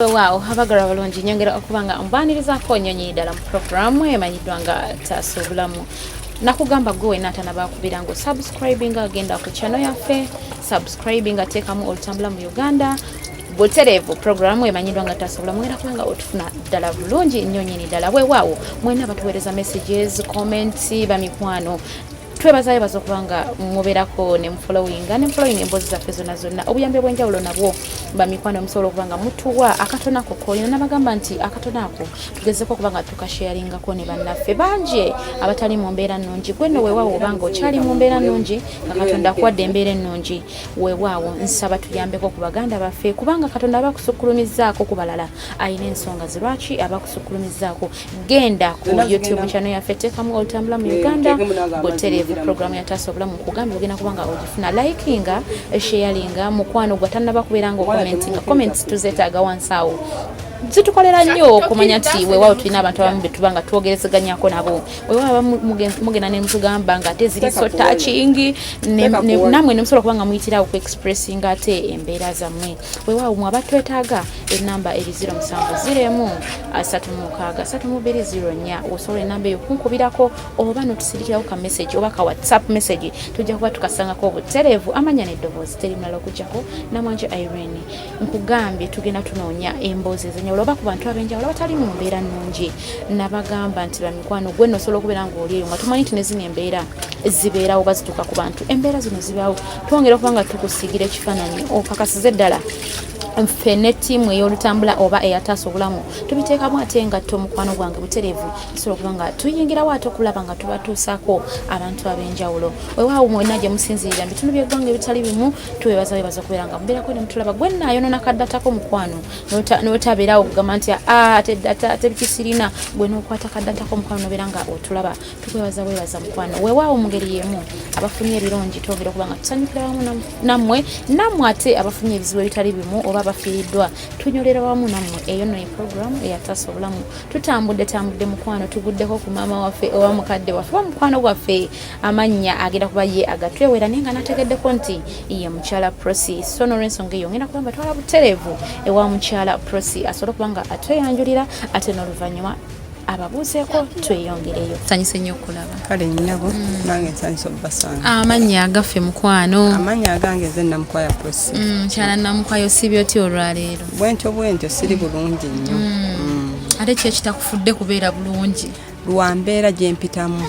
Weewaawo abagalwa abalungi, nyongera okuba nga mbanirizaako nnyonyi ddala mu puroguramu emanyiddwa nga Taasa Obulamu. Nakugamba gwe wena atanabakubira nga osubscribinga, agenda ku channel yaffe, subscribinga, teekamu Olutambula mu Uganda butereevu, puroguramu emanyiddwa nga Taasa Obulamu, era kubanga otufuna ddala bulungi nnyo nyini ddala. Weewaawo mwena batuweereza messages, comments, bamikwano, twebazayo baza okuba nga mubeerako ne mufollowinga emboozi zaffe zonna zonna. Obuyambi obw'enjawulo nabwo, bamikwano, musobola okuba nga mutuwa akatono ako kolina. Nabagamba nti akatono ako tugezeko okuba nga tukasharingako ne bannaffe bangi abatali mu mbeera nnungi. Gwe nno weewaawo obanga okyali mu mbeera nnungi, nga Katonda akuwadde embeera ennungi, weewaawo nsaba tuyambeko ku baganda baffe, kubanga Katonda aba akusukkulumizzaako ku balala, ayina ensonga ze lwaki aba akusukkulumizzaako. Genda ku YouTube channel yaffe, teekamu Olutambula mu Uganda butereevu, programu ya Taasa Obulamu. Nkugambye ogenda kuba nga ogifuna, likinga, sharinga, mukwano gwa tannaba kubeera nga ocommentinga. Comments tuzeetaaga wansi awo, zitukolera nnyo okumanya nti weewaawo tulina abantu abamu betuba nga twogerezeganyako nabo. Weewaawo abamu mugenda ne mutugamba nga ate ziri so touching, nammwe ne musobola okuba nga muyitirawo ku expressing ate embeera zammwe. Weewaawo mwe abatwetaaga, enamba eri 070 36 32 04. Osobola enamba eyo kunkubirako oba notusindikirawo ka message oba ka WhatsApp message, tujja kuba tukasangako obutereevu. Amanya n'eddoboozi teri mulala okujjako Namwanje Irene. Nkugambye tugenda tunoonya emboozi ezenjawulo oba ku bantu ab'enjawulo abatali mu mbeera nnungi. Nabagamba nti bamikwano, gwe nosobola okubeera ng'oli eyo nga tumanyi nti ne zino embeera zibeerawo, bazituuka ku bantu, embeera zino zibaawo. Twongera okuba nga tukusiigira ekifaananyi okakasize ddala ffe ne ttiimu ey'Olutambula oba Eyataasa Obulamu tubiteekamu ate engatto. Omukwano gwange butereevu tusobola okuba nga tuyingirawo ate okulaba nga tubatuusaako abantu ab'enjawulo. Weewaawo mwena gye musinziirira mu bitundu by'eggwanga ebitali bimu, tuwebaza webaza okubeera nga mubeerako ne mutulaba. Gwe naayonoona ka data ko, mukwano, n'otabeerawo okugamba nti ate data ate bikisirina, gwe n'okwata ka data ko, mukwano, nobeera nga otulaba, tukwebaza webaza, mukwano. Weewaawo mu ngeri y'emu abafunye ebirungi twongera okuba nga tusanyukira wamu nammwe, nammwe ate abafunye ebizibu ebitali bimu oba abafiiriddwa, tunyolera wamu nammwe. Eyo nno ye puroguramu Eyataasa Obulamu. Tutambudde tambudde, mukwano, tuguddeko ku maama waffe oba mukadde waffe oba mukwano gwaffe. Amannya agenda kuba ye agatwewera, naye nga nategeddeko nti ye mukyala Prosi. So nolwensonga eyo ngenda kuba mbatwala butereevu ewa mukyala Prosi asobole okuba nga atweyanjulira, ate n'oluvannyuma ababuuzeeko tweyongereyo. Sanyuse nnyo okulaba. Kale nnyabo, nange nsanyusa obbasanga. Amannya agaffe, mukwano? Amannya agange nze Namukwaya Prosi. Mukyala Namukwayo, sibyo ti olwaleero? Bwentyo bwentyo, siri bulungi nnyo. Ate ki ekitakufudde kubeera bulungi? Lwa mbeera gye mpitamu.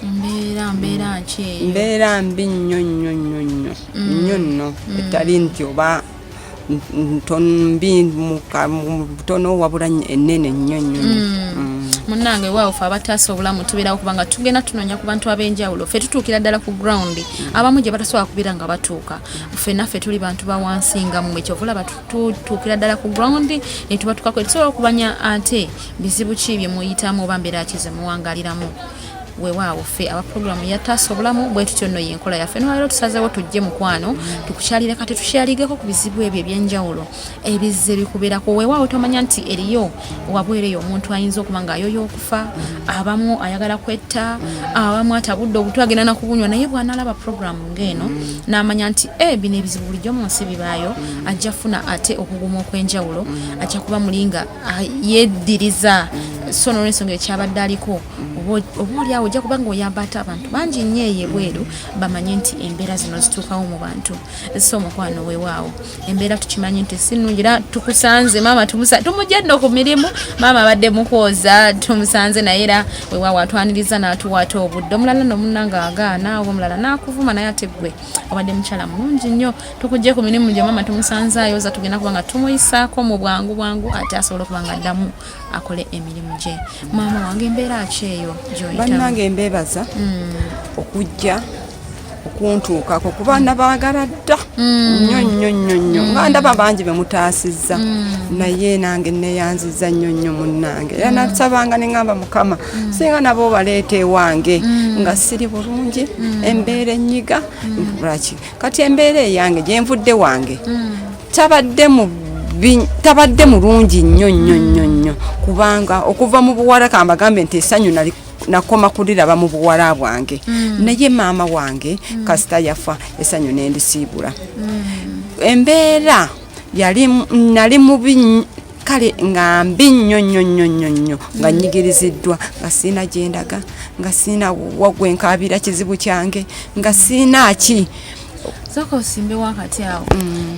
Mbeera ki eyo? Mbeera mbi nnyo nnyo nnyo nnyo nnyo nno, etali nti oba mbi mu butono, wabula ennene nnyo nnyo nnyo. Munnange, waawo fe abataasa obulamu tubeerawo kubanga tugenda tunoonya ku bantu ab'enjawulo. Ffe tutuukira ddala ku ground, abamu gye batasobola kubeera nga batuuka. Ffe naffe tuli bantu ba wansi nga mmwe, kyova olaba tutuukira ddala ku ground ne tubatukako, tusobola okumanya ate bizibu ki bye muyitamu oba mbeera ki ze muwangaaliramu. Weewaawo ffe aba puroguramu Yataasa Obulamu bwe tutyo nno yenkola yaffe. Nolwaleero tusazeewo tujje, mukwano, tukukyalire kati tusharingeko ku bizibu ebyo ebyenjawulo ebizze bikubeerako. Weewaawo tomanya nti eriyo wabweru eyo omuntu ayinza okuba ng'ayoya okufa, abamu ayagala kwetta, abamu atabudde obutwa agenda nakubunywa, naye bw'anaalaba puroguramu ng'eno n'amanya nti e bino ebizibu bulijjo mu nsi bibaayo, ajja funa ate okuguma okw'enjawulo, ajja kuba mulinga yeddiriza. So nolwensonga ekyabadde aliko oba oliawo ojja kuba nga oyamba ate abantu bangi nnyo eyo ebweru bamanye nti embeera zino zituukawo mu bantu. So mukwano, weewaawo embeera tukimanyi nti si nnungi, era tukusanze maama, tumujja nno ku mirimu, maama abadde mukwoza tumusanze, naye era weewaawo atwaniriza n'atuwa ate obudde. Omulala nno munnanga agaana oba omulala n'akuvuma, naye ate ggwe obadde mukyala mulungi nnyo. Tukujje ku mirimu gye, maama tumusanze ayoza, tugenda kuba nga tumuyisaako mu bwangu bwangu ate asobole okuba nga addamu akole emirimu gye. Maama wange, embeera ki eyo gy'oyitamu? Bannange, mbeebaza okujja okuntuukako, kuba nabaagala dda nnyo nnyo nnyo nnyo, nga ndaba bangi be mutaasizza, naye nange neyanziza nnyo nnyo, munnange. Era nasabanga ne ŋŋamba, Mukama, singa nabo baleeta ewange nga siri bulungi, embeera ennyiga lwaki? Kati embeera eyange gyenvudde wange tabadde mulungi nnyo nnyo nnyo nnyo, kubanga okuva mu buwala, kambagambe nti essanyu nali nakoma kuliraba mu buwala bwange, naye maama wange kasita yafa, essanyu nendisiibula. Embeera Yali nali mubi kale nga mbi nnyo nnyo nnyo nnyo nnyo, nga nnyigiriziddwa, nga siina gyendaga, nga siina wagwe nkaabira kizibu kyange, nga siina ki. Sooka osimbe wakati awo.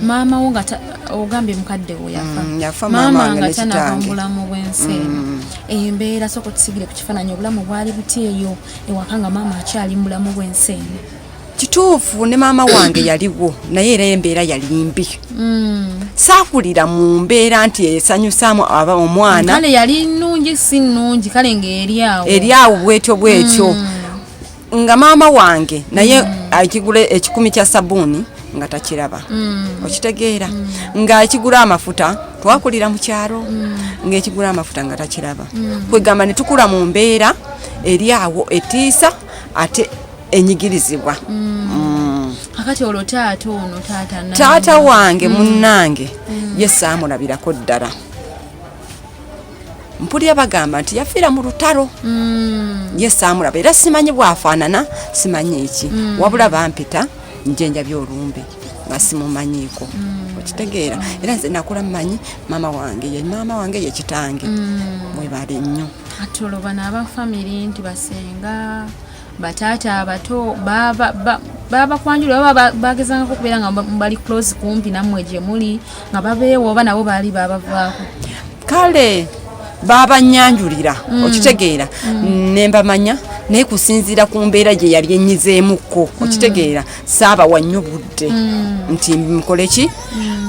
Maama wo nga ogambye mukadde wo yafa. Yafa maama nga tanava mu bulamu bw'ensi eno. Embeera sooka otusigire ku kifaananyi, obulamu bwali buti eyo ewaka nga maama akyali mu bulamu bw'ensi eno? Kituufu, ne maama wange yaliwo, naye era embeera yali mbi. Saakulira mu mbeera nti esanyusaamu omwana. Kale yali nnungi, si nnungi, kale ng'eri awo. Eri awo bwetyo bwetyo, nga maama wange naye ekigula 100 kya sabuuni nga takiraba. Okitegeera? Nga ekigula amafuta, twakulira mu kyalo, ng'ekigula amafuta nga takiraba. Kwegamba ne tukula mu mbeera eri awo etiisa ate enyigirizibwa. Kakati olwo taata ono, taata Taata wange munnange ye saamulabirako ddala. Mpulira bagamba nti yafiira mu lutalo. Ye saamulaba era simanyi bwafaanana, simanyi eki, wabula bampita njenjabya olumbe nga simumanyiiko. Okitegeera? Era nze nakula mmanyi maama wange ye maama wange, ye kitange. Mwebale nnyo. Ate olwo bano aba family nti basenga, bataata abato baba kwanjula oba bagezangako okubeera nga bali close, kumpi nammwe gye muli, nga babeewo, oba nabo baali babavaako? Kale babanyanjulira, okitegeera, nembamanya, naye kusinziira ku mbeera gye yali enyizeemukko, okitegeera, saabawa nnyo budde nti nkole ki,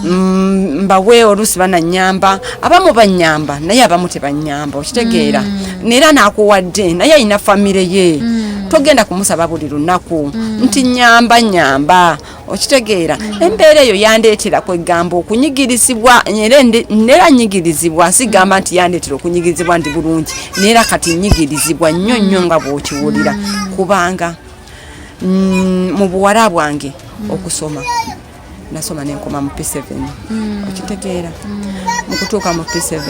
mbawe. Oluusi bananyamba, abamu banyamba naye abamu tebanyamba. Okitegeera? Neera nakuwadde, naye alina famire ye, togenda kumusaba buli lunaku nti nyamba, nyamba. Okitegeera? Embeera eyo yandeetera kwegamba okunyigirizibwa, era neera nyigirizibwa. Sigamba nti yandeetera okunyigirizibwa ndi bulungi, neera kati nyigirizibwa nnyo nnyo nga bw'okiwulira, kubanga mu buwala bwange okusoma nasoma nenkoma mu P7. Okitegeera? Mu kutuuka mu P7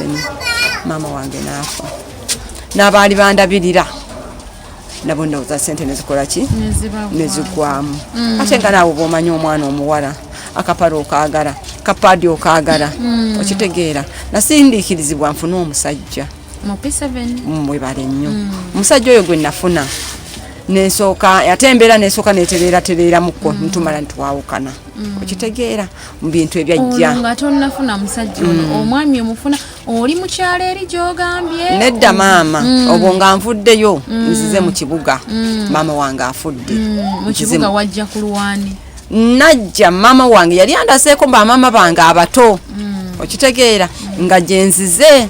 maama wange n'afa, n'abaali bandabirira nabo ndowooza sente nezikola ki, nezigwamu. Ate nga naawe bwomanyi omwana omuwala, akapale okaagala, kapaadi okaagala. Okitegeera? Nasindiikirizibwa nfune omusajja. Mu P7? Mwebale nnyo. Omusajja oyo gwe nafuna, nensooka ate embeera nensooka netereeratereeramukko, ntumala ntwawukana. Okitegeera? Mu bintu ebyajja. Ono nga tonnafuna musajja ono, omwami omufuna oli mukyalo eri gy'ogambye? Nedda maama, obwo nga nvuddeyo, nzize mu kibuga, maama wange afudde. Mu kibuga wajja ku lwani? Najja, maama wange yali andaseeko bamaama bange abato. Okitegeera? Nga gyenzize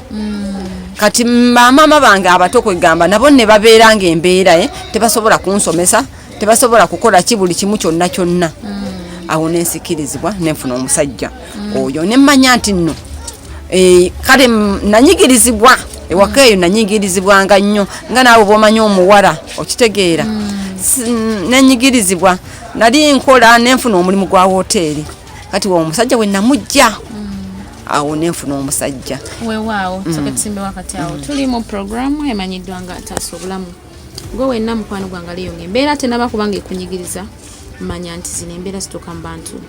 kati bamaama bange abato, kwegamba nabo ne babeera nga embeera tebasobola kunsomesa, tebasobola kukola ki, buli kimu kyonna kyonna. Awo nensikirizibwa nenfuna omusajja oyo, nemmanya nti nno kale nanyigirizibwa ewaka eyo, nanyigirizibwanga nnyo nga naawe bwomanyi omuwala. Okitegeera? Nenyigirizibwa, nali nkola nenfuna omulimu gwa woteeri. Kati wa omusajja we namujja awo nenfuna omusajja. Weewaawo, soke tusimbe wakati awo. Tuli mu programu emanyiddwa nga Taasa Obulamu. Gwe wenna mukwano gwange aliyo nga embeera tenaba kubanga ekunyigiriza, manya nti zino embeera zituuka mu bantu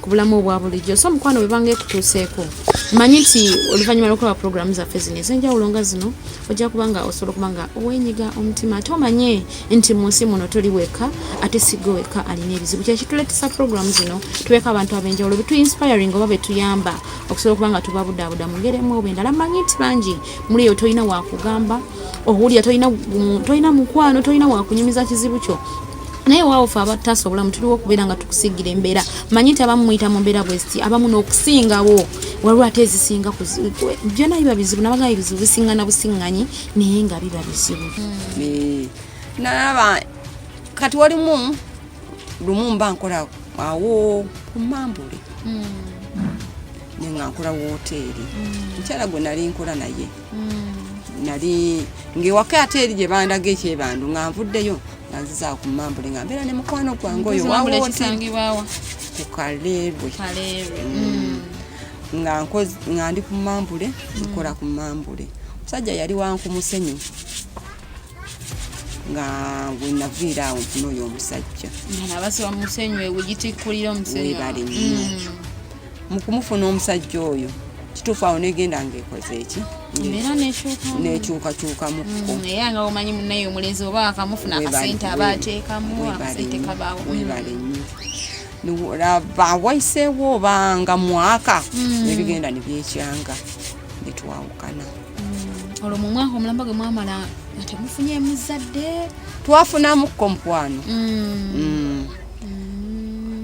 ku bulamu obwa bulijjo. So mukwano, bwe banga ekutuuseeko, manyi nti oluvannyuma lw'okulaba puroguramu zaffe zino ez'enjawulo nga zino, ojja kuba nga osobola okuba nga owenyiga omutima, ate omanye nti mu nsi muno toli wekka, ate si gwe wekka alina ebizibu. Kyekituleetesa puroguramu zino, tubeeko abantu ab'enjawulo betu inspiring oba betuyamba okusobola okuba nga tubabudaabuda mu ngeri emu oba endala. Manyi nti bangi muli eyo tolina wakugamba, owulira tolina mukwano, tolina wakunyumiza kizibu kyo, naye waawo fe abataasa obulamu tuliwo okubeera nga tukusigira embeera. Manyi nti abamu muyita mu mbeera bweziti, abamu n'okusingawo, waliwo ate ezisinga byonna biba bizibu. Nabagamba ebizibu bisingana busiŋŋanyi, naye nga biba bizibu. Nalaba kati walimu lumu mba nkola awo ku Mambule, nenga nkola woteeri, mukyala gwe nali nkola naye nali ng'ewaka ate eri gye bandaga ekyebandu, nga nvuddeyo nga nzizaawo ku Mambule, nga mbeera ne mukwano gwange oyo wa Mambule woteeri. Kisangibwawa? Ku Kaleerwe. Kaleerwe. Nga ndi ku Mambule, nkola ku Mambule. Omusajja yali wanku musenyu, nga bwe naviira awo nfuna oyo omusajja. Nabasiba musenyu ewe gitikkulira omusenyu. Weebale nnyo. Mu kumufuna omusajja oyo, kituufu, awo negenda ngaekoze eki? Embeera nekyukamu. Nekyukakyukamukko. Era nga omanyi munnaye omulenzi oba akamufuna akasente aba ateekamu akasente kabaawo. Webale nnyo. Laba, wayiseewo obanga mwaka, nebigenda nebyekyanga, netwawukana. Olwo mu mwaka omulamba gwe mwamala nga temufunye muzadde? Twafunamukko, mukwano.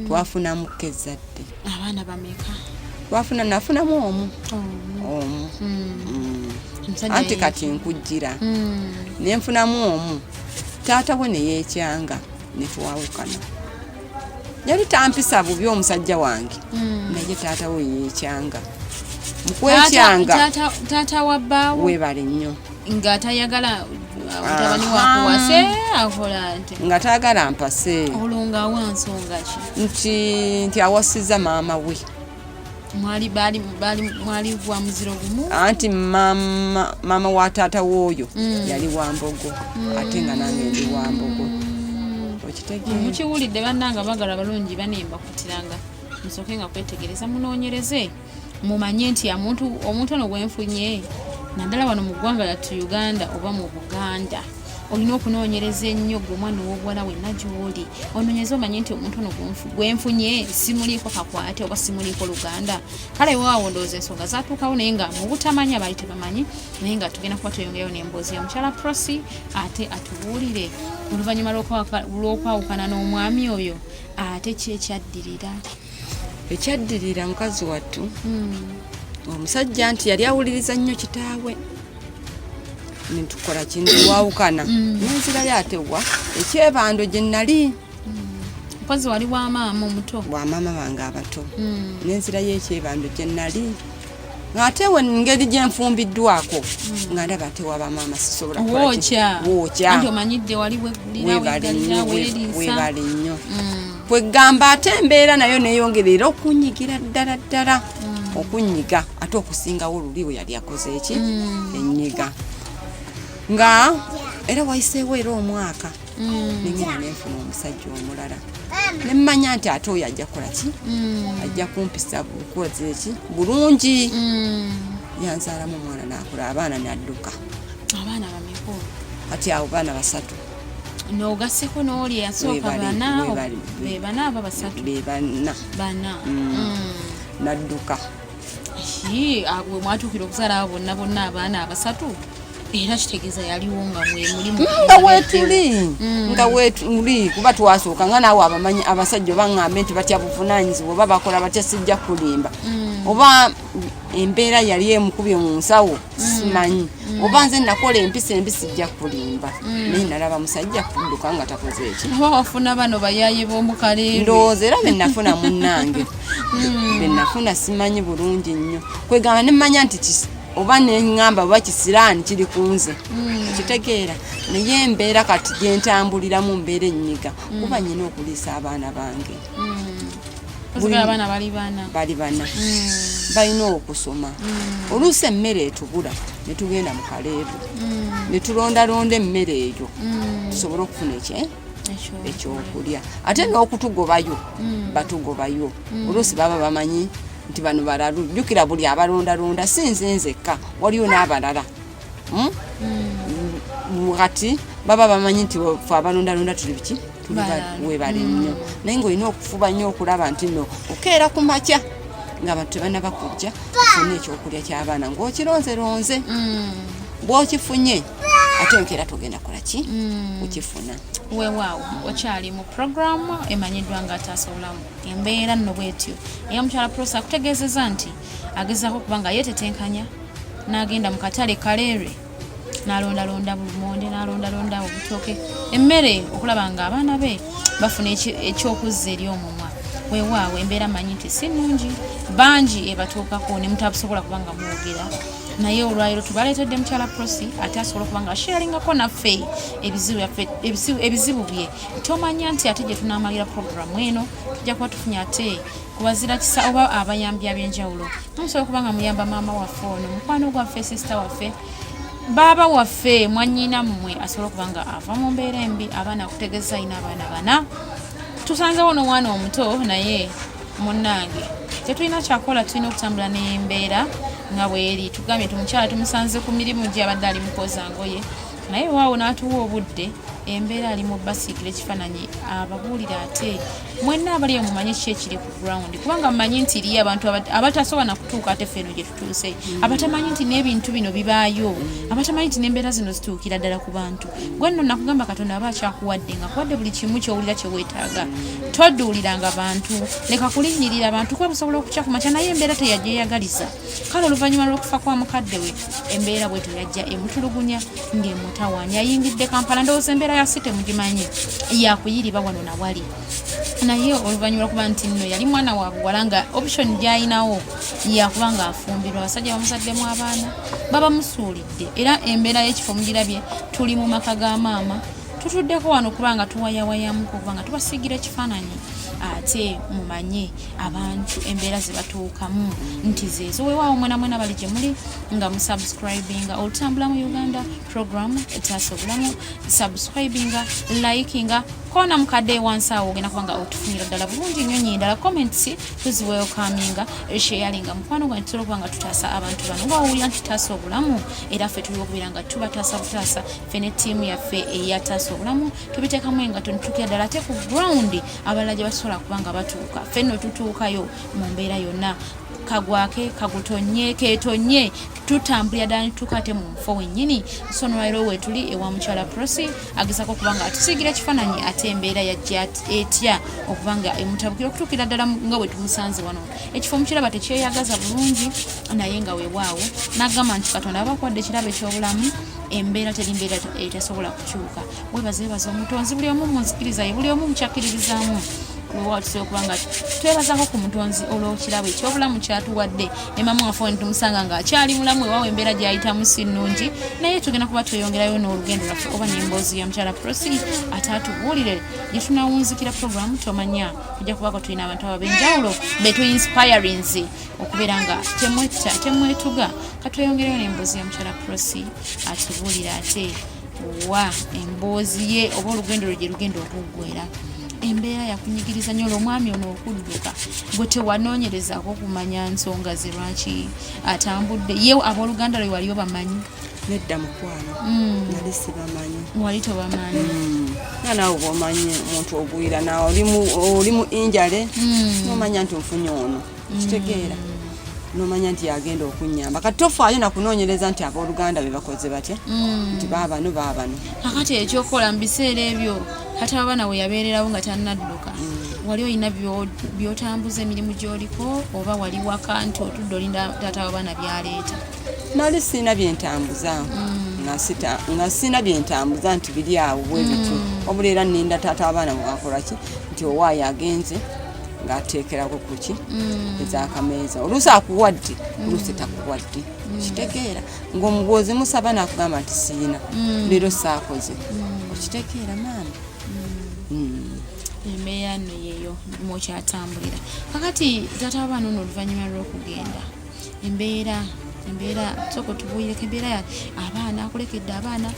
Twafunamukko ezzadde. Abaana bameka? Twafuna, nafunamu omu omu. Omusajja Anti kati nkujjira. Nenfunamu omu, taata we neyeekyanga, netwawukana. Yali tampisa bubi omusajja wange, naye taata we yeekyanga. Mukwekyanga Taata wa bbaawo? Weebale nnyo. Nga tayagala mutabani wakuwase, akola nti Nga tayagala mpase. Olwo nga awa nsonga ki? Nti awasiza maama we. Mwali baali baali mwali gwa muziro gumu? Anti maama wa taata w'oyo yali wa Mbogo, ate nga nange ndi wa Mbogo, okitegeera? Mukiwulidde bannanga, bagala balungi banembakutiranga, musooke nga kwetegereza, munoonyereze, mumanye nti omuntu ono gwenfunye, naddala wano mu ggwanga lyattu Uganda oba mu Buganda, olina okunoonyereza ennyo. Gwe omwana ow'obuwala wenna gy'oli, onoonyereza omanye nti omuntu ono gwenfunye simuliiko kakwate oba simuliiko luganda. Kale waawo ndowooza ensonga zatuukawo, naye nga mu butamanya baali tebamanyi. Naye nga tugenda kuba tweyongerayo n'emboozi ya mukyala Prosi, ate atubuulire oluvannyuma lw'okwawukana n'omwami oyo, ate ki ekyaddirira? Ekyaddirira, mukazi wattu, omusajja nti yali awuliriza nnyo kitaawe, netukola kintu, twawukana, nenzirayo ate wa ekyebando gye nali. Mpozi wali wa maama omuto? Bwa maama bange abato. Nenzirayo ekyebando gye nali, ng'ate we ngeri gye nfumbiddwako, nga ndaba ate waba maama sisobola kukola Wookya. Wookya. Anti omanyidde wali weggulira, Weebale weggalira, nnyo, weeriisa. weebale nnyo. Kwegamba ate embeera nayo neyongera era okunyigira ddala ddala, okunyiga ate okusingawo luli we yali akoze eki enyiga. Nga era wayiseewo era omwaka, nengenda nenfuna omusajja omulala, nemmanya nti ate oyo ajja kukola ki, ajja kumpisa bukoze eki bulungi. Yanzaalamu omwana, nakula abaana, nadduka. Abaana bameka? Kati awo baana basatu. N'ogasseko n'oli eyasooka? Weebale, Bana. Weebale. Be bana aba basatu? Be bana. Bana. Nadduka. Hi, we mwatuukira okuzaala abo bonna bonna abaana abasatu, era kitegeeza yaliwo nga mwe muli Nga weetuli, nga weetuli, kuba twasooka nga naawe abamanyi abasajja, oba ŋŋambe nti batya buvunaanyizibwa oba bakola batya, sijja kulimba, oba embeera yali emukubye mu nsawo, simanyi, oba nze nakola empisa embi, sijja kulimba, naye nalaba musajja kudduka nga takoze eki. Oba wafuna bano bayaye b'omukaleerwe? Ndowooza era benafuna, munnange, benafuna simanyi bulungi nnyo. Kwegamba nemmanya nti oba neŋŋamba oba kisiraani kiri ku nze, okitegeera? Naye embeera kati gyentambuliramu mbeera ennyiga, kuba nyina okuliisa abaana bange. Ozigala abaana bali bana? Bali bana, balina okusoma. Oluusi emmere etubula, ne tugenda mu kaleebu ne tulondalonda emmere eyo tusobole okufuna Ekyo. Ekyokulya. Ate n'okutugobayo, batugobayo. Oluusi baba bamanyi nti bano balalu. Jjukira buli abalondalonda si nze nzekka, waliyo n'abalala. Kati baba bamanyi nti fe abalondalonda tuli biki, tuli Balalu. Webale nnyo. Naye ng'olina okufuba nnyo okulaba nti no okeera ku makya ng'abantu tebanaba kujja, ofune ekyokulya ky'abaana ng'okironzeronze. Bw'okifunye, ate enkeera togenda kola ki, kukifuna. Weewaawo, okyali mu puroguramu emanyiddwa nga Taasa Obulamu. Embeera nno bwetyo eya mukyala Prosa, akutegeezeza nti agezaako okuba nga yeetetenkanya n'agenda mu katale Kaleerwe n'alondalonda bulumonde, n'alondalonda obutooke, emmere, okulaba nga abaana be bafuna ekyokuzza eri omumwa. Weewaawo, embeera manyi nti si nnungi, bangi ebatuukako ne mutabusobola kuba nga mwogera, naye olwaliro tubaleetedde mukyala Prosi, ate asobola okuba nga asharingako naffe ebizibu bye. Tomanya nti ate gye tunaamalira puroguramu eno tujja kuba tufunye ate kubazira kisa oba abayambi ab'enjawulo. Musobola okuba nga muyamba maama waffe ono, mukwano gwaffe, sisita waffe, baaba waffe, mwannyina mmwe, asobola okuba nga ava mu mbeera embi. Abaana akutegeeza alina abaana bana, tusanzewo n'omwana omuto, naye munnange. Tetulina kyakukola, tulina okutambula n'embeera nga bweri. Tugambye nti omukyala tumusanze ku mirimu gye, abadde ali mukwoza ngoye, naye waawo n'atuwa obudde. Embeera ali mu basiigira ekifaananyi, ababuulira, ate mwenna abali eyo mumanye kiki ekiri ku ground, kubanga mumanyi nti eriyo abantu abatasobola na kutuuka ate ffe eno gye tutuuse, abatamanyi nti n'ebintu bino bibaayo, abatamanyi nti n'embeera zino zituukira ddala ku bantu. Gwe nno nakugamba, Katonda aba akyakuwadde, nga kuwadde buli kimu ky'owulira kye weetaaga, toduuliranga bantu, leka kulinnyirira bantu, kuba busobola okukya ku makya naye embeera teyagyeyagaliza. Kale oluvannyuma lw'okufa kwa mukadde we, embeera bwetyo yajja emutulugunya ng'emutawaanya. Ayingidde Kampala, ndowooza embeera ya site mugimanyi, yakuyiriba wano nawali. Naye oluvannyuma lwokuba nti nno yali mwana wa buwala, nga option gy'alinawo yakuba nga afumbirwa, abasajja bamuzaddemu abaana babamusuulidde. Era embeera y'ekifo mugirabye, tuli mu maka ga maama, tutuddeko wano kubanga tuwayawayamuko, kubanga tubasiigira ekifaananyi, ate mumanye abantu embeera ze batuukamu nti zeezo. Weewaawo mwena mwena bali gye muli nga musubscribinga Olutambula mu Uganda program Etaasa Obulamu, subscribinga, likinga, koona mukadde wansi awo, ogenda kuba nga otufunira ddala bulungi nnyo nyi ddala. Comments tuziwelcominga, sharinga mukwano gwange, tusobola okuba nga tutaasa abantu bano. Nga wawulira nti tutaasa obulamu, era ffe tuli okubeera nga tubataasa butaasa. Ffe ne ttiimu yaffe eyataasa obulamu tubiteekamu engato netutuukira ddala ate ku ground abalala gye basobola kuba nga batuuka. Ffe nno tutuukayo mu mbeera yonna, kagwake kagutonye ketonye, tutambulira ddala netutuuka ate mu nfo wennyini. So nolwaliro wetuli ewa mukyala Prosi, agezako okuba nga atusiigira ekifaananyi ate embeera yajja etya okuba nga emutabukira okutuukira ddala nga bwe tumusanze wano. Ekifo mukiraba tekyeyagaza bulungi, naye nga weewaawo n'agamba nti Katonda aba akuwadde ekirabo eky'obulamu, embeera teri mbeera etasobola kukyuka. Webaza, webaza Omutonzi, buli omu munzikiriza ye, buli omu mukyakkiririzaamu. Weewaawo tusobola okuba nga twebazaako ku Mutonzi olw'ekirabo eky'obulamu kyatuwadde, ne mama waffe ne tumusanga ng'akyali mulamu. Weewaawo embeera gy'ayitamu si nnungi, naye tugenda kuba tweyongerayo n'olugendo lwaffe oba n'emboozi ya mukyala Prosi, ate atubuulire gye tunawunzikira programu. Tomanya, tujja kubako tulina abantu abo ab'enjawulo be tuinspirinze okubeera nga temwetta, temwetuga. Katweyongereyo n'emboozi ya mukyala Prosi, atubuulire ate wa emboozi ye oba olugendo lwe gye lugenda okuggwera. Embeera yakunyigiriza nnyo olw'omwami ono okudduka. Gwe tewanoonyerezaako okumanya nsonga ze lwaki atambudde? Ye abooluganda lwe wali obamanyi? Nedda mukwano, nali sibamanyi. Wali tobamanyi? Nga naawe bwomanyi omuntu ogwira nawe oli mu injale, nomanya nti nfunye ono, kitegeera, nomanya nti yagenda okunyamba. Kati tofaayo nakunoonyereza nti abooluganda be bakoze batya, nti baabano baabano. Kakati ekyokukola mu biseera ebyo, kati abaana we yabeererawo nga tannadduka, wali olina by'otambuza, emirimu gy'oliko, oba wali waka nti otudde olinda taata w'abaana byaleeta? Nali siina byentambuza, nga siina byentambuza nti biri awo bwe bityo, wabula era ninda taata w'abaana bwakolaki, nti owaayo agenze ng'ateekerako kuki ezakameeza. Oluusi akuwadde, oluusi takuwadde, okitegeera, ng'omubuuzi musaba nakugamba nti siina leero, saakoze, okitegeera maama. Embeera nno yeeyo mwokyatambulira. Kakati taata w'abaana ono oluvannyuma lw'okugenda, embeera sooka otubuulireko embeera ya abaana akulekedde abaana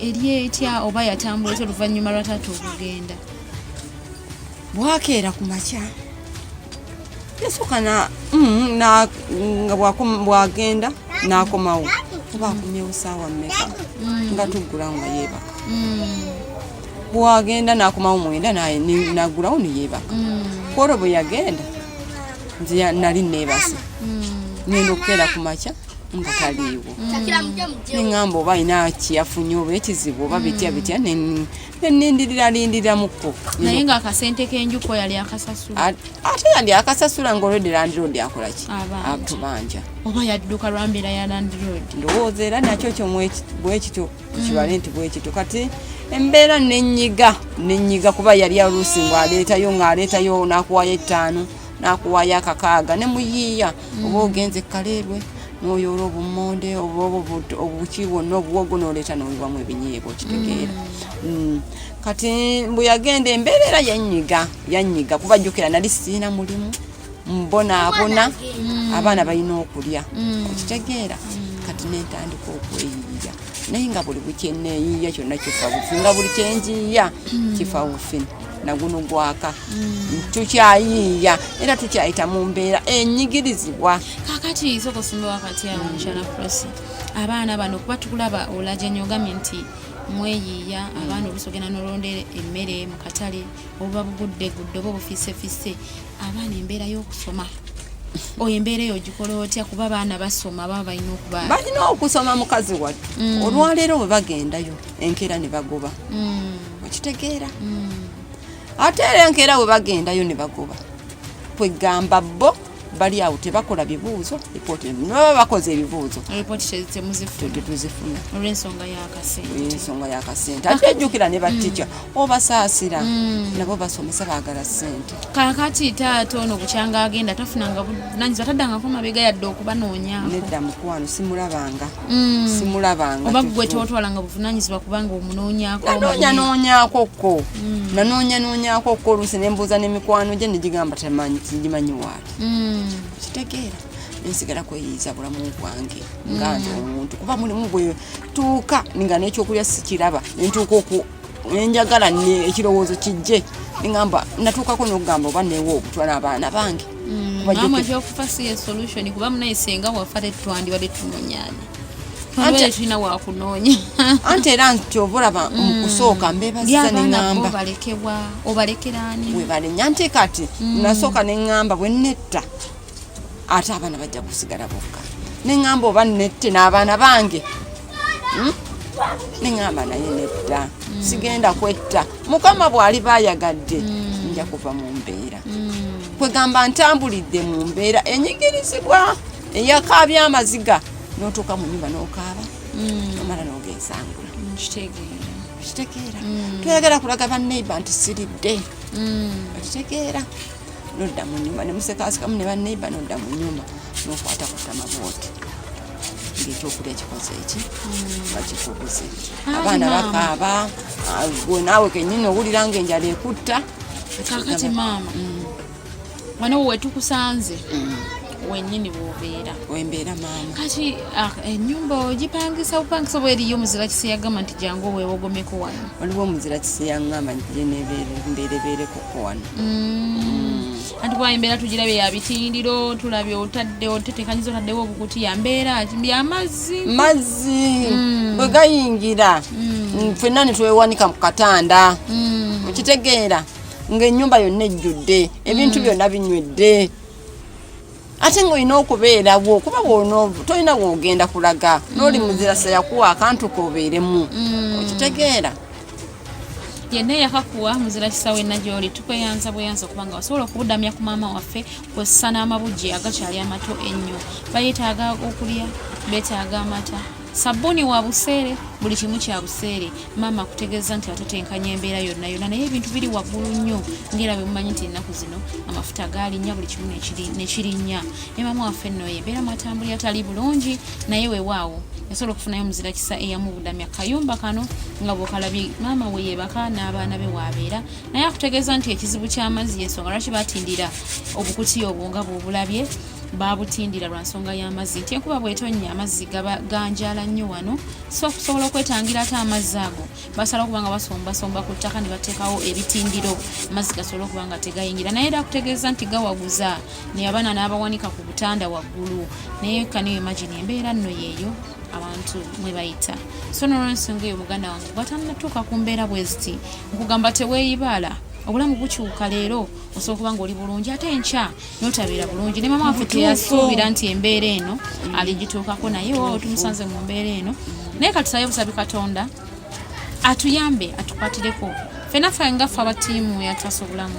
eri etya, oba yatambula etya oluvannyuma lwa taata okugenda? Bwakeera ku makya yasooka nga bwagenda n'akomawo, oba akomyewo saawa mmeka, nga tuggulawo nga yeebaka. Bwagenda n'akomawo 9, naggulawo neyeebaka. Kwolwo bwe yagenda, nze nali neebase, ngenda okukeera ku makya nga taliiwo. Neŋŋamba oba alina kyeyafunye oba ekizibu oba bitya bitya, nenindirira lindiramukko. Naye ng'akasente k'enjuko yali akasasula? Ate yandi akasasula, nga olwedde landlord akola ki? Abanja. Atubanja. Oba yadduka lwa mbeera ya landlord? Ndowooza era nakyo kyo bwekityo kibale nti bwekityo. Kati embeera nenyiga nenyiga, kuba yali oluusi ng'aleetayo n'akuwayo 5, n'akuwayo 6, ne muyiiya, oba ogenze kaleerwe n'oyoola obummonde oba obuki bwonna, obuwogo, n'oleeta n'oyiwamu ebinyeebwa, okitegeera. Kati bwe yagenda, embeera era yanyiga yanyiga, kuba jjukira nali siina mulimu, mbonaabona, abaana balina okulya, okitegeera. Kati nentandika okweyiiya, naye nga buli bukyeneeyiiya kyonna kifa bufi, nga buli kyenjiiya kifa bufi. Naguno gwaka. Tukyayiiya era tukyayita mu mbeera enyigirizibwa. Kakati sooka osimbe wakati awo, mukyala Prosi, abaana bano kuba tukulaba olajanya, ogambye nti mweyiiya abaana, oluusi ogenda nolonda emmere mu katale obuba bugudde gudde oba obufiisefise. Abaana embeera y'okusoma, oyo embeera eyo ogikola otya? Kuba abaana basoma, baba balina okuba Balina okusoma, mukazi wattu. Olwaleero bwe bagendayo, enkeera ne bagoba. Okitegeera? Ate era enkeera bwe bagendayo ne bagoba, kwegamba bo bali awo tebakola bibuuzo, ripooti nebaba bakoze ebibuuzo, ripooti temuzifuna. Tetuzifuna. Olw'ensonga y'akasente. Ensonga y'akasente. Ate ejjukira ne batica obasaasira, nabo basomesa baagala ssente. Kakati taata ono bukyanga agenda tafunanga bunanyizibwa, taddangako mabega yadde okubanoonyaako? Nedda mukwano, simulabanga. Simulabanga. Oba gwe tewatwalanga buvunanyizibwa kubanga omunoonyaako? Nanoonya noonyaako ko, nanoonya noonyaako ko, oluusi nembuuza n'emikwano gye negigamba temanyi, sigimanyi waali. Kitegeera, nensigala kweyiiza bulamu bwange nga nze omuntu, kuba mulimu bwe tuuka nga n'ekyokulya sikiraba, nentuuka oku nenjagala ekirowoozo kijje, neŋamba natuukako n'okugamba oba neewa obutwa n'abaana bange. Kuba Maama, jjukira- ekyokufa si ye solution, kuba munaye senga wafa tetwandibadde tunoonyaani, twandibadde tulina wakunoonya. Anti era nti oba olaba mu kusooka mbeebazza, Abaana bo neŋŋamba balekebwa, obalekeraani? Webalenya nti kati nasooka neŋŋamba bwe netta ate abaana bajja kusigala bokka, neŋŋamba oba nette n'abaana bange. Neŋŋamba naye nedda, sigenda kwetta. Mukama bw'ali baayagadde nja kuva mu mbeera. Kwegamba ntambulidde mu mbeera enyigirizibwa eyakaabya amaziga, n'otuuka mu nyumba n'okaaba, nomala n'ogeesangula. Nkitegeera. Okitegeera? Toyagala kulaga banneiba nti siridde. Okitegeera? Nodda mu nyumba nemusekasekamu ne banneiba, nodda mu nyumba nokwata ku ttama bwoti ngaekyokulya kikoze eki nga kikubuze. Ah, Abaana maama. bakaaba, ah, gwe naawe kenyini owulira nga enjala ekutta. Kakati maama, wano wetukusanze wennyini bw'obeera? Wembeera, maama. Kati ennyumba ogipangisa bupangisa oba eriyo muzira kisi yagamba nti jangu oweewogomeko wano? Waliwo omuzira kisi yaŋŋamba nje mbeerebeerekoko wano. Anti kuba embeera tugirabye ya bitindiro, tulabye otadde otetekanyiza, otaddewo obukutiya, mbeera byamazzi. Mazzi bwe gayingira, ffenna ne twewanika mu katanda. Okitegeera ng'ennyumba yonna ejjudde ebintu byonna binywedde, ate ng'olina okubeerawo kuba bw'ono tolina w'ogenda kulaga n'oli muzirasa yakuwa akantu k'obeeremu. Okitegeera? Yenna eyakakuwa, muzira kisa wenna gy'oli, tukweyanza bweyanza okubanga wasobola okubudamya ku maama waffe kwessa n'amabujje agakyali amato ennyo. Bayeetaaga okulya, beetaaga amata, sabbuuni wa buseere, buli kimu kya buseere. Maama akutegeeza nti atetenkanya embeera yonna yonna, naye ebintu biri waggulu nnyo, ngaera bwe mumanyi nti ennaku zino amafuta galinnya, buli kimu nekirinnya. Ne maama waffe nno ye embeera mwatambulira tali bulungi, naye weewaawo yasobola okufunayo muzira kisa eyamubudamya kayumba kano nga bw'okalabye, maama we yeebaka n'abaana be waabeera. Naye akutegeeza nti ekizibu ky'amazzi yensonga lwaki batindira obukutiya obwo nga bw'obulabye. Babutindira lwa nsonga y'amazzi, nti enkuba bw'etonnya amazzi gaba ganjaala nnyo wano, so okusobola okwetangira ate amazzi ago, basala okuba nga basombasomba ku ttaka ne bateekawo ebitindiro, amazzi gasobole okuba nga tegayingira. Naye era akutegeeza nti gawaguza naye abaana n'abawanika ku butanda waggulu. Naye can you imagine embeera nno yeeyo abantu mwe bayita? So nolwensonga eyo, muganda wange bwatannatuuka ku mbeera bwe ziti, nkugamba teweeyibaala. Obulamu bukyuka, leero osobola okuba nga oli bulungi, ate enkya notabeera bulungi. Ne mama waffe teyasuubira nti embeera eno aligituukako, naye waawo tumusanze mu mbeera eno. Naye katusabe busabi Katonda atuyambe, atukwatireko fena ffe nga ffe abatiimu yataasa obulamu.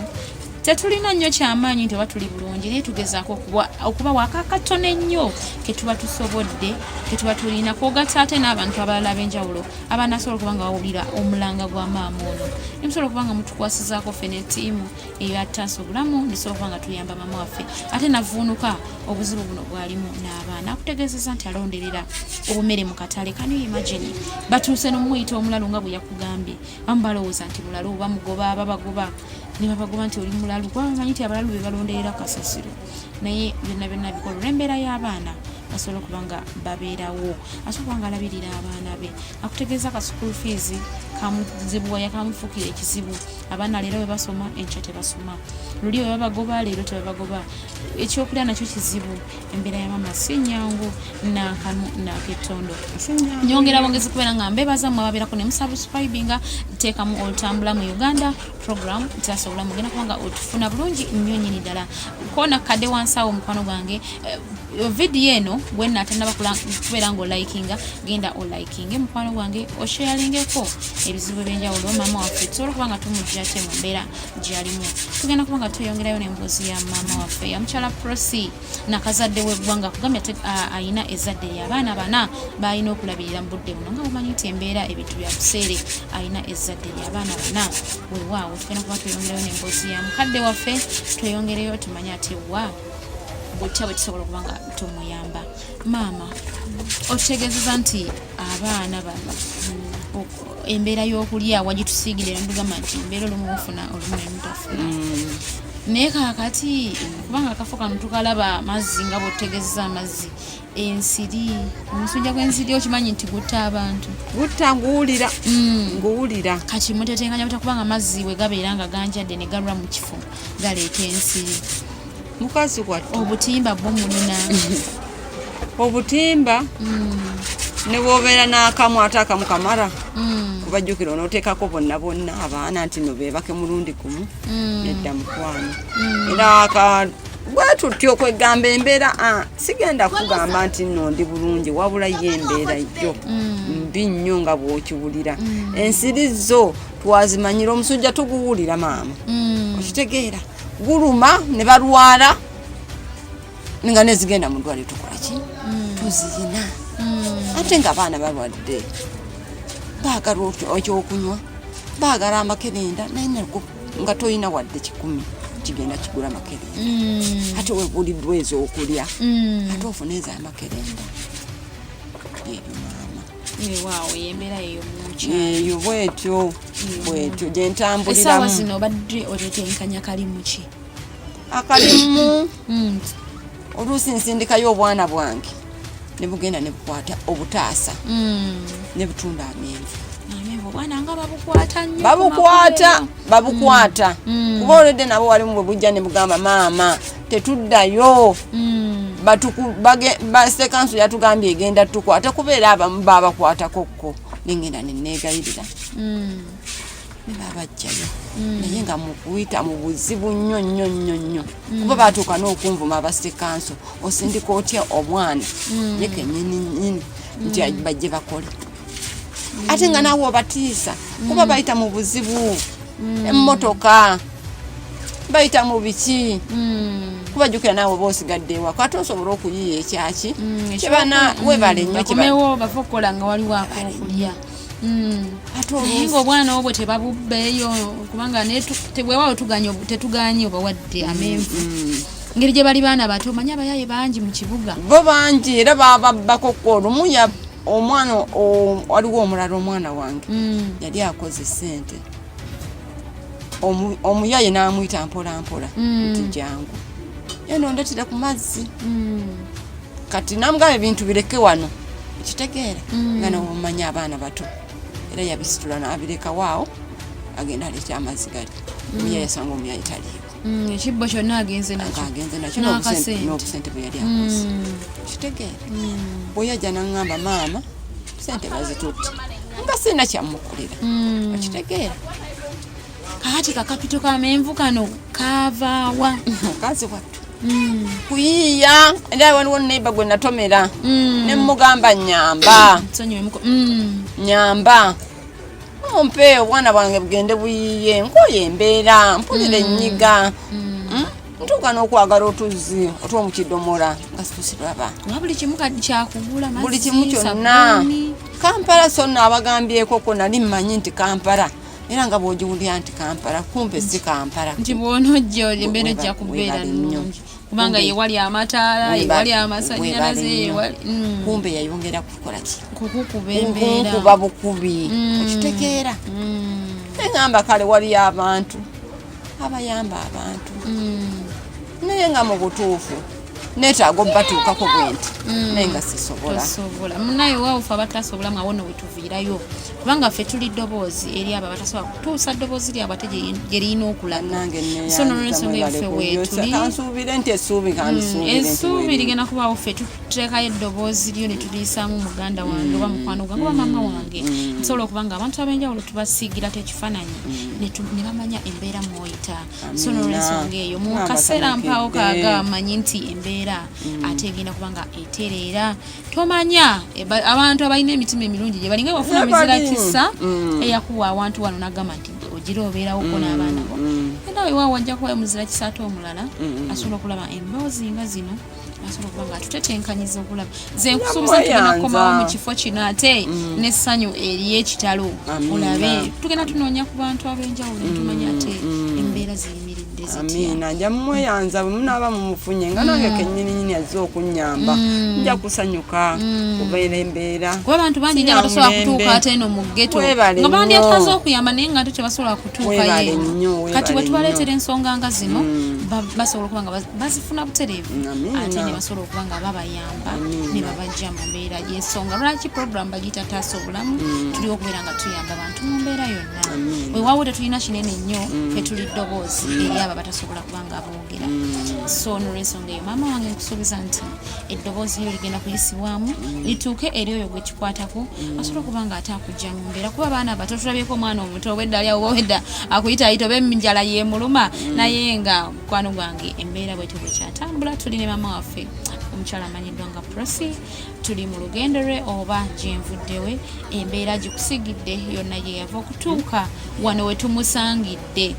Tetulina nnyo kyamaanyi nti oba tuli bulungi, naye tugezaako okubawaako akatono ennyo ketuba tusobodde, ketuba tulina, kwogatta ate n'abantu abalala ab'enjawulo abanasobola okuba nga bawulira omulanga gwa maama ono, nemusobola okuba nga mutukwasizaako ffe ne ttiimu eyataasa obulamu, nesobola okuba nga tuyamba maama waffe ate navuunuka obuzibu buno bwalimu n'abaana. Akutegeezeza nti alonderera obumere mu katale. Can you imagine? Batuuse n'omuyita omulalu nga bwe yakugambye. Bamu balowooza nti mulalu, bamugoba, babagoba ne babagoba nti oli mulalu, kuba bamanyi nti abalalu be balonderera kasasiro. Naye byonna byonna bikola olw'embeera y'abaana. Basobole okuba nga babeerawo, asobola okuba nga alabirira abaana be. Akutegeeza ka school fees kamuzibuwaya, kamufuukira ekizibu. Abaana leero bwe basoma, enkya tebasoma, luli bwe babagoba, leero tebabagoba. Ekyokulya nakyo kizibu. Embeera ya maama si nyangu nankanu nakettondo. Nyongera bwongezi kubeera nga mbebaza mwe ababeerako ne musubscribinga. Teekamu olutambula mu Uganda program ntasobola mugenda kubanga otufuna bulungi nnyo nyini ddala. Kona kadde wansi awo, mukwano gwange, vidiyo eno gwenna atanaba kubeera nga olikinga, genda olikinge, mukwano gwange, osharingeko ebizibu ebyenjawulo. Maama waffe tusobola okuba nga tumujja ate mu mbeera gyalimu. Tugenda kuba nga tweyongerayo n'emboozi ya maama waffe, ya mukyala Prosi Nakazadde w'eggwanga. Kugambye ayina ezzadde ly'abaana bana b'alina okulabirira mu budde buno, nga bumanyi nti embeera ebintu bya buseere. Ayina ezzadde ly'abaana bana. Weewaawo, tugenda kuba tweyongerayo n'emboozi ya mukadde waffe, tweyongereyo tumanye ate wa butya bwe tusobola okuba nga tumuyamba. Maama, otutegeezeza nti abaana bano embeera y'okulya wagitusiigire, notugamba nti embeera olumu ofuna, olumu nemutafuna. Naye kaakati kubanga akafo kano tukalaba amazzi, nga bwotutegeezeza amazzi, ensiri, omusujja gw'ensiri okimanyi nti gutta abantu? Gutta, nguwulira, nguwulira. Kati mutetenkanya buta? Kubanga amazzi bwe gabeera nga ganjadde ne galwa mu kifo, galeeta ensiri. Mukazi wattu. Obutimba bwo mulina? Obutimba ne bwobeera n'akamu, ate akamu kamala kubajjukira onooteekako bonna bonna abaana nti no beebake mulundi gumu? Nedda, mukwano. Era bwe tutyo okwegamba embeera, sigenda kugamba nti nno ndi bulungi, wabula ye embeera yo mbi nnyo nga bw'okiwulira. Ensiri zo twazimanyira, omusujja tuguwulira, maama. Okitegeera, guluma ne balwala nga nezigenda mu ddwaliro tukola ki? Tuziyina. Ate nga abaana balwadde, baagala ekyokunywa, baagala amakerenda, naye nago nga toyina wadde 100 kigenda kigula makerenda. Ate webuliddwa ez'okulya, ate ofune ez'amakerenda. Ebyo, maama. Weewaawo, embeera eyo mukyalo. Eyo bwetyo bwetyo Essaawa gyentambuliramu. zino obadde otetenkanya kalimu ki? Akalimu, oluusi nsindikayo obwana bwange ne bugenda ne bukwata obutaasa ne butunda amenvu. Amenvu obwana nga babukwata nnyo ku Babukwata. makubo. Babukwata kuba olwedde nabo walimu bwe bujja ne bugamba, "Maama, tetuddayo." Basekanso yatugambye egenda tukwata, kubeera abamu babakwatako nengenda neneegayirira ne babajjayo, naye nga mukuyita mu buzibu nnyo nnyo nnyo nnyo, kuba batuuka n'okunvuma aba city council, "Osindika otya omwana ye kenyini nyini nti bajje bakole?" Ate nga naawe obatiisa, kuba bayita mu buzibu, emmotoka bayita mu biki, kubajjukira naawe oba osigadde ewaka, ate osobola okuyiya ekyaki kyebana. Webale nnyo Bakomewo bava okukola nga waliwo akokulya. Ate Naye oluusi nga obwana obwo tebabubbeeyo, kubanga weewaawo tetuganye obawadde amenvu, ngeri gye bali baana bato, omanyi abayaye bangi mu kibuga. Bo bangi, era bababbako ko olumu ya omwana waliwo omulala, omwana wange yali akoze sente, omuyaye n'amuyita mpola mpola nti, "Jangu eno ndetera ku mazzi." Kati namugamba, "Ebintu bireke wano." Kitegeera nga nawomanyi abaana bato, era yabisitula n'abirekawo awo, agenda aleeta amazzi gali. Omuyaye asanga omuyaye taliiwo. Ekibbo kyonna agenze nakyo. Agenze nakyo N'akasente. N'obusente bwe yali akoze. Kitegeera, bwe yajja naŋŋamba, "Maama, sente bazitutte," nga sirina kyamukolera. Okitegeera? Kakati kakapito kamenvu kano kavaawa? Mukazi wattu, kuyiiya. Era waliwo neighbour gwe natomera ne mugamba, "Nyamba." Nsonyiwemuko. "Nyamba, ompe obwana bwange bugende buyiiye, nkoye embeera, mpulira ennyiga. Ntuuka n'okwagala otuzzi otw'omukidomola nga situsiraba." Kuba buli kimu kati kyakugula. Buli kimu kyonna. Kampala so nno abagambyeko ko nali mmanyi nti Kampala, era nga bw'ogiwulira nti Kampala, kumpe si Kampala. Nti bw'onojja embeera ejja kubeera Webale nnyo. nnungi, kubanga yewali amataala, yewali amasannyalaze, Webale nnyo. yewali Kumbe yayongera kukola ki? Kukukuba embeera. Kunkuba bukubi. Okitegeera? Neŋŋamba, kale waliyo abantu abayamba abantu, naye nga mu butuufu Neetaaga obbatuukako bwe nti, naye nga sisobola. Tosobola munaye waawo. Ffe abatasobola mwawo no wetuviirayo, kubanga ffe tuli ddoboozi eri abo abatasobola kutuusa ddoboozi lyabwe ate gye lirina okulaga. Nange. So nolwensonga eyo ffe weetuli. Kansuubire nti essuubi, kandisuubire nti Essuubi weeriri. Ligenda kubaawo. Ffe tuteekayo eddoboozi lyo ne tuliyisaamu muganda wange oba mukwano gwange oba maama wange. Nsobola okuba nga abantu ab'enjawulo tubasiigirako ekifaananyi ne bamanya embeera mw'oyita. So nolwensonga eyo, mu Nga kaseera mpaawo basanyukidde. Kagamanyi nti embeera ate egenda kuba nga etereera. Tomanya abantu abalina emitima emirungi gye balinga wafuna Gye bali. mizira kisa eyakuwa awantu wano nagamba nti ogira obeerawoko n'abaana bo, era weewaawo wajja kubayo muzira kisa ate omulala asobola okulaba emboozi nga zino, asobola okuba nga atutetenkanyiza okulaba. Nze nkusuubiza tugenda Yamweyanza. kukomawo mu kifo kino ate n'essanyu ery'ekitalo. Amiina. Olabe tugenda tunoonya ku bantu ab'enjawulo netumanya ate embeera ziyimiridde zitya. Amiina, nja mumweyanza bwe munaaba mumufunye, nga nange kennyininyini azze okunnyamba, nja kusanyuka kubeera embeera. Kuba abantu bangi nnyo abatasobola kutuuka ate eno mu ghetto Weebale nga bandyetaze nnyo. okuyamba, naye nga ate tebasobola kutuukayo Weebale eno. nnyo, weebale Kati bwe tubaleetera nnyo. ensonga nga zino, basobola okuba nga bazifuna butereevu Amiina. ate ne basobola okuba nga babayamba ne babajja mu mbeera y'ensonga lwaki program bagiyita Taasa Obulamu. Tuli okubeera nga tuyamba abantu mu mbeera yonna. Amiina. Weewaawo tetulina kinene nnyo, ffe tuli ddoboozi eri abo abatasobola kuba nga boogera. So nolwensonga eyo, maama wange, nkusuubiza nti eddoboozi lyo ligenda kuyisibwamu lituuke eri oyo gwe kikwatako, asobola okuba nga ate akujja mu mbeera. Kuba abaana abato tulabyeko omwana omuto obwedda ali awo, obwedda akuyita ayita oba enjala yemuluma. Naye nga mukwano gwange, embeera bwetyo bwekyatambula. Tuli ne maama waffe omukyala amanyiddwa nga Prosi. Tuli mu lugendo lwe oba gyenvuddewe, embeera gikusigidde yonna gye yava okutuuka wano we tumusangidde.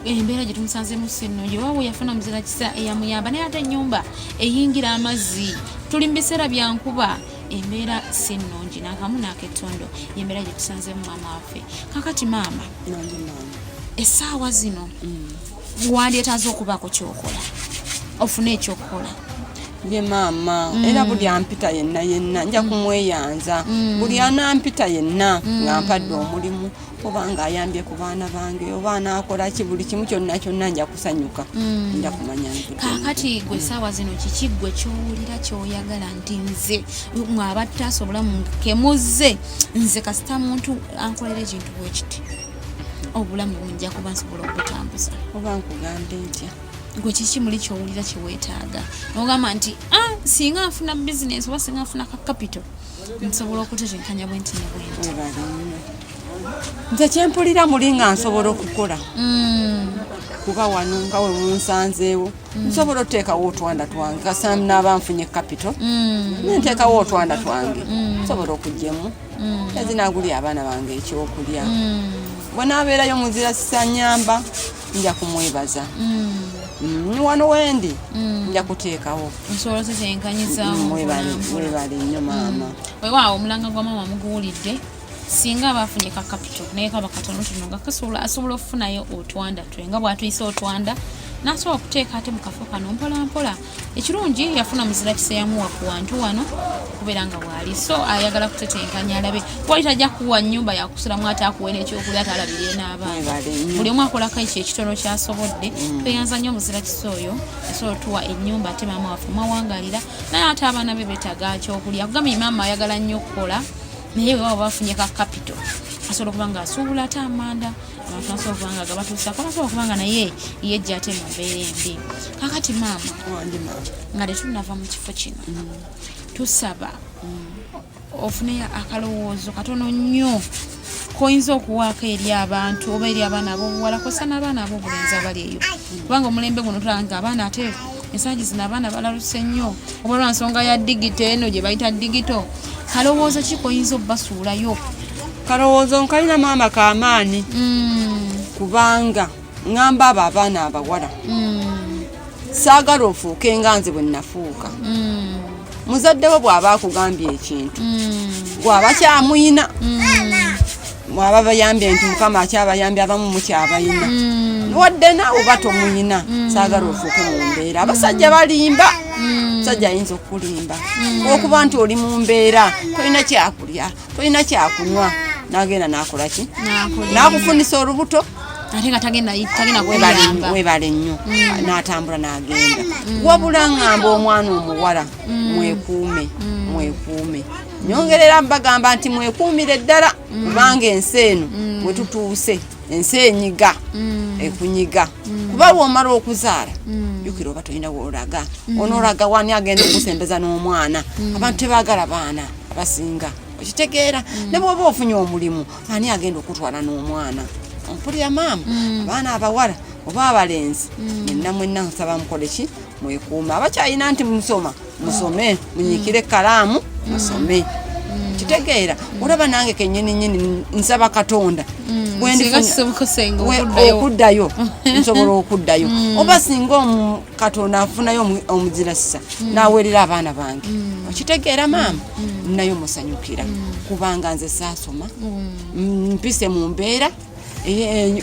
Embeera gye tumusanzemu si nnungi. Waawe yafuna muzira kisa eyamuyamba, naye ate ennyumba eyingira amazzi. Tuli mu biseera bya nkuba, embeera si nnungi n'akamu n'akettondo. Embeera gye tusanzeemu maama waffe. Kakati maama, Nange maama. Essaawa zino wandyetaaze okubaako kyokola, ofune ekyokukola. Ye maama, era buli ampita yenna yenna nja kumweyanza. Buli anampita yenna nga mpadde omulimu, oba ng'ayambye ku baana bange, oba anaakola ki, buli kimu kyonna kyonna, nja kusanyuka, nja kumanya nvudde. Kaakati gwe essaawa zino kiki gwe kyowulira kyoyagala nti nze mwe obulamu kemuzze, nze kasita muntu ankolera ekintu bwe kiti, obulamu bunja kuba nsobola okubutambuza? Oba nkugambe ntya? Gwe kiki muli kyowulira kyeweetaaga nogamba nti, "Ah, singa nfuna bizinesi oba singa nfuna ka capital, nsobola okutetenkanya bwenti ne bwenti"? Webale nnyo. Nze kyempulira muli nga nsobola okukola, kuba wano nga we munsanzeewo nsobola otuteekawo otwanda twange. Kasita naaba nfunye capital, nenteekawo otwanda twange, nsobola okugjemu ezinagulya abaana bange ekyokulya. Bwe naabeerayo muzira sisanyamba, nja kumwebaza. Wano wendi nja kuteekawo. Nsobola otetenkanyizaamu. Webale nnyo maama. Weewaawo, omulanga gwa maama muguwulidde. Singa aba afunye ka capital, naye kaba katonotono, nga kasobola, asobola okufunayo otwanda twe nga bw'atuyise otwanda, n'asobola okuteeka ate mu kafo kano mpola mpola. Ekirungi yafuna muzira kisa yamuwa ku wantu wano okubeera nga bw'ali. So ayagala kutetenkanya alabe wali tajja kuwa nnyumba yakusulamu, ate akuwe n'ekyokulya, ate alabirire n'abaana. Webale nnyo. Buli omu akolako ekyo ekitono kyasobodde. Tweyanza nnyo omuzira kisa oyo asobola otuwa ennyumba ate maama waffe mwawangalira, naye ate abaana be beetaaga kyokulya. Kugambye maama ayagala nnyo okukola, naye weewaawo bafunye ka capital, asobola okuba nga asuubula ate amanda, abantu asobola okuba nga gabatuusako, asobola okuba nga naye yejja ate mu mbeera embi. Kakati maama, Wange maama. Nga tetunava mu kifo kino, tusaba ofuneyo akalowoozo katono nnyo koyinza okuwaako eri abantu oba eri abaana ab'obuwala kosa n'abaana ab'obulenzi abali eyo, kubanga omulembe guno tulaba nga abaana ate ensangi zino abaana balaluse nnyo, oba lwa nsonga ya digital eno gye bayita digital. Kalowoozo ki koyinza obbasuulayo? Kalowoozo nkalina maama kamaanyi, kubanga ŋŋamba abo abaana abawala, saagala ofuuke nga nze bwe nafuuka. Muzadde wo bw'aba akugambye ekintu, bw'aba kyamuyina, bw'aba bayambye nti Mukama akyabayambye, abamu mukyabayina, wadde naawe oba tomuyina, saagala ofuuke mu mbeera. Abasajja balimba. Musajja ayinza okukulimba okuba nti oli mu mbeera, tolina kyakulya, tolina kyakunywa, nagenda nakola ki? N'akulimba. Nakufunisa olubuto. Ate nga tagenda tagenda kuyamba. Webale nnyo. N'atambula n'agenda. Wabula ŋŋamba omwana omuwala, mwekuume, mwekuume. Nyongerera mbagamba nti mwekuumire ddala, kubanga ensi eno we tutuuse, ensi enyiga, ekunyiga, kuba bw'omala okuzaala, jjukira oba tolina woolaga, onoolaga wani agenda okusembeza n'omwana? Abantu tebaagala baana abasinga, okitegeera? Ne bw'oba ofunye omulimu, ani agenda okutwala n'omwana? Ompulira maama? Abaana abawala oba abalenzi, mwenna mwenna nsaba mukole ki? Mwekuume. Abakyalina nti musoma, musome, munyiikire ekkalaamu, musome, kitegeera? Olaba nange kenyini nyini nsaba Katonda bwe Singa kisoboka senga okuddayo. Okuddayo, nsobola okuddayo, oba singa Katonda nfunayo omuzirasisa naweerera abaana bange, okitegeera maama? Nayo musanyukira, kubanga nze saasoma, mpise mu mbeera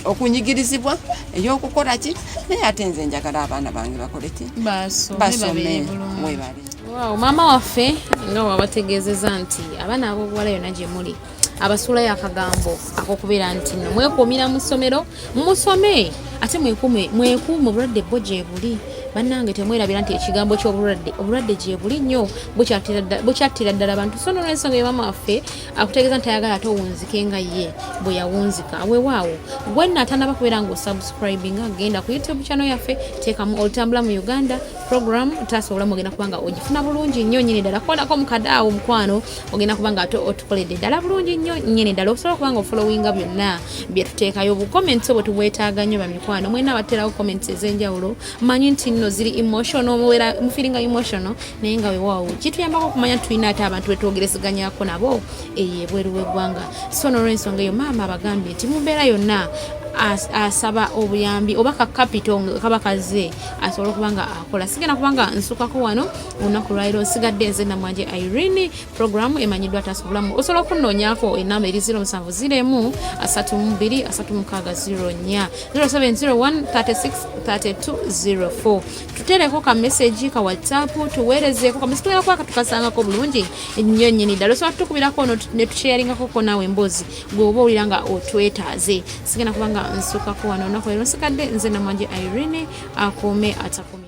okunyigirizibwa ey'okukola ki, naye ate nze njagala abaana bange bakole ki? Basome. Basome. Babeere bulungi. Webale. Wow, maama waffe nga wabategeezeza nti abaana ab'obuwala yonna gye muli, abasuulayo akagambo ak'okubeera nti nno mwekuumira mu ssomero, musome, ate mwekuume, mwekuume obulwadde bwo gye buli. Bannange, temwerabira nti ekigambo ky'obulwadde, obulwadde gye buli nnyo, bukyattira ddala abantu. So nolwensonga eyo, maama waffe akutegeeza nti ayagala ate owunzike nga ye bwe yawunzika. Weewaawo, gwe nno atanaba kubeera ng'osubscribinga, genda ku YouTube channel yaffe, teekamu Olutambula mu Uganda, program Taasa Obulamu, ogenda kuba nga ogifuna bulungi nnyo nnyini ddala. Koonako mukadde awo mukwano, ogenda kuba nga ate otukoledde ddala bulungi nnyo nnyini ddala. Osobola okuba nga ofollowinga byonna bye tuteekayo. Bucomments obwo tubwetaaga nnyo, bamikwano. Mwena abateerawo comments ez'enjawulo, manyi nti nno ziri emotional, mubeera mufeelinga emotional, naye nga wewaawo kituyambako okumanya nti tulina ate abantu betwogerezeganyako nabo eyo ebweru w'eggwanga. So nolwensonga eyo, maama abagambye nti mu mbeera yonna asaba obuyambi oba ka capital nga kaba kaze asobole okuba nga akola. Sigenda kubanga nsukako wano olunaku lwaliro, nsigadde nze Namwanje Irene, programu emanyiddwa Taasa Obulamu. Osobola okunoonyako enamba eri 0701 32 36 04, 0701 36 32 04. Tutereko ka message ka WhatsApp, tuweerezeeko ka message, tugenda kuba tukasangako bulungi nnyo nnyini ddala. Osobola tutukubirako ne tusharingako ko naawe emboozi gwe oba owulira nga otwetaaze. Sigenda kubanga nsukako wano olunaku leero, nsigadde nze Namwanje Irene. Akuume atakume.